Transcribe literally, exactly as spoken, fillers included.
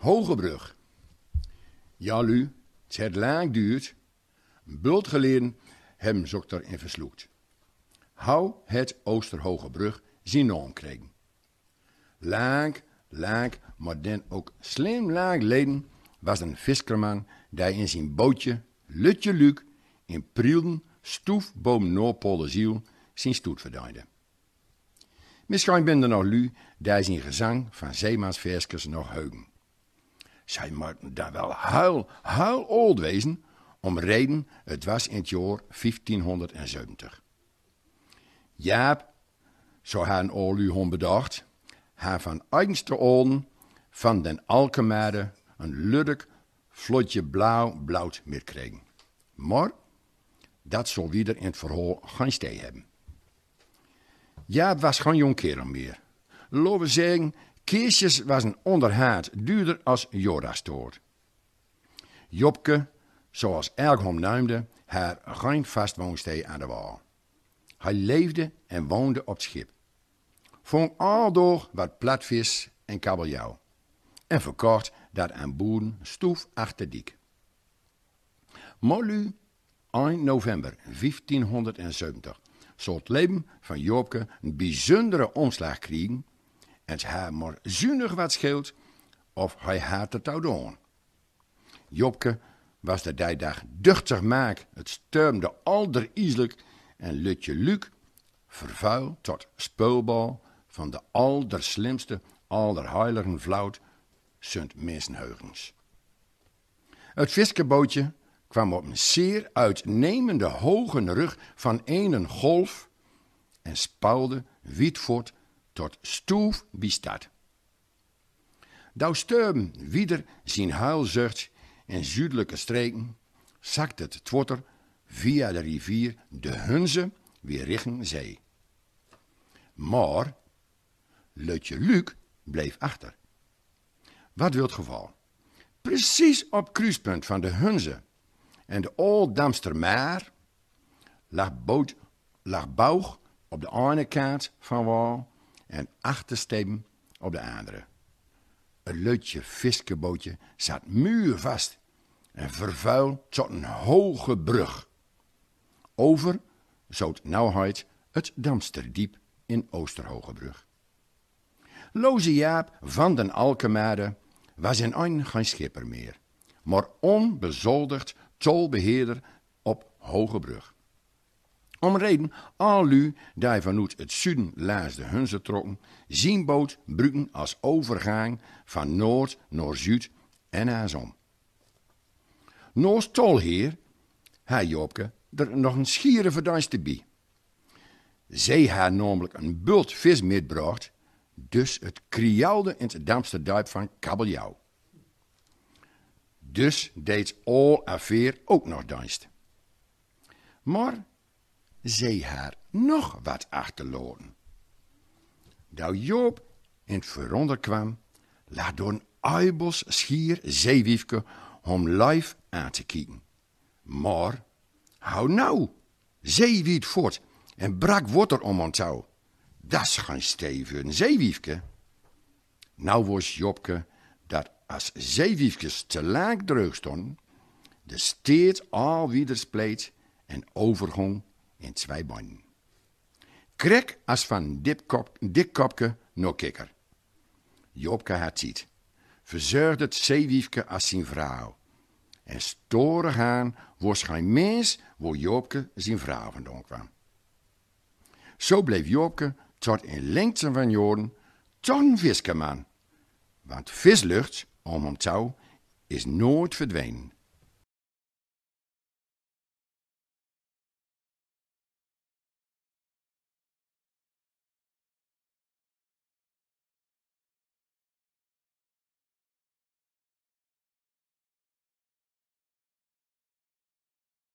Hogebrug. Ja, lu, 't het lang duurd. Bult geleden hebben ze ok d'r in versloekt. How het Ooster Hogebrug zien naam kregen? Lang, lang, maar den ok slim lang leden was een fiskerman die in zien bootje Lutje Luuk in Prielden stoef boven Noordpolen ziel zien stoet verdeinde. Misschien bin er nog lu die zien gezang van zeemansverskes nog heugen. Zij mochten dan wel heel, heel oud wezen, om reden het was in het jaar vijftienhonderdzeventig. Jaap, zo hadden al lu hom bedacht, ha van eigenste oden van den Alkemade een luddig flotje blauw blood mitkregen. Maar dat zal wieder in het verhaal geen stee hebben. Jaap was geen jong kerel meer. Laten we zeggen, Keesjes was een onderhaard duurder als Jodastoort. Jopke, zoals elk hom neumde, had geen vast woonstee aan de wal. Hij leefde en woonde op het schip. Vong aldoor wat platvis en kabeljauw en verkocht dat aan boeren stoef achter diek. Molu, eind november vijftienhonderdzeventig, zal het leven van Jopke een bijzondere omslag kriegen en het haar maar zunig wat scheelt of hij haar te touw doon. Jopke was de dij dag duchtig maak, het sturmde alder ieselijk en Lutje Luuk vervuil tot speulbal van de alderslimste alderheiligenvloot zunt mensenheugens. Het fiskebootje kwam op een zeer uitnemende hoge rug van ene golf en spauwde wiet voort tot stoef bij stad. Doe sturm wieder zien huilzucht in zuidelijke streken, zakte het twotter via de rivier de Hunze weer richting zee. Maar Lutje Luuk bleef achter. Wat wil het geval? Precies op kruispunt van de Hunze en de Old Damster Maar lag boot, lag boog op de ene kant van wal en achtersteven op de andere. Het lutje fiskebootje zat muurvast en vervuil tot een hoge brug. Over zoot nauwheid het Damsterdiep in Oosterhogebrug. Loze Jaap van den Alkemade was in ein geen schipper meer, maar onbezoldigd tolbeheerder op Hoge Brug. Om reden al lu die vanuit het zuiden langs de Hunze trokken, zien boot bruken als overgang van noord naar zuid en andersom. Naast tolheer had Jopke er nog een schiere verdienste bij. Zee had namelijk een bult vis mitbracht, dus het krialde in het Damsterduip van kabeljauw. Dus deed al affair ook nog dienst. Maar zee had nog wat achterlaten. Doe Joop in het veronder kwam, lag door een uibels schier zeewiefke hom lief aan te kieken. Maar, hou nou, zee wiet voort en brak water om hom touw. Dat is geen stee voor een zeewiefke. Nou wos Jopke dat als zeewiefkes te lang dreug stonden, de steert al wieder spleet en overgong in twee banden. Krek als van een dik kopke naar kikker. Jopke had tiet, verzorgde het zeewiefke als zien vrouw en storig aan wos geen mens wo Jopke zien vrouw vandaan kwam. Zo bleef Jopke tot in lengte van joren toch een fiskerman, want vislucht om hom touw is nooit verdwenen.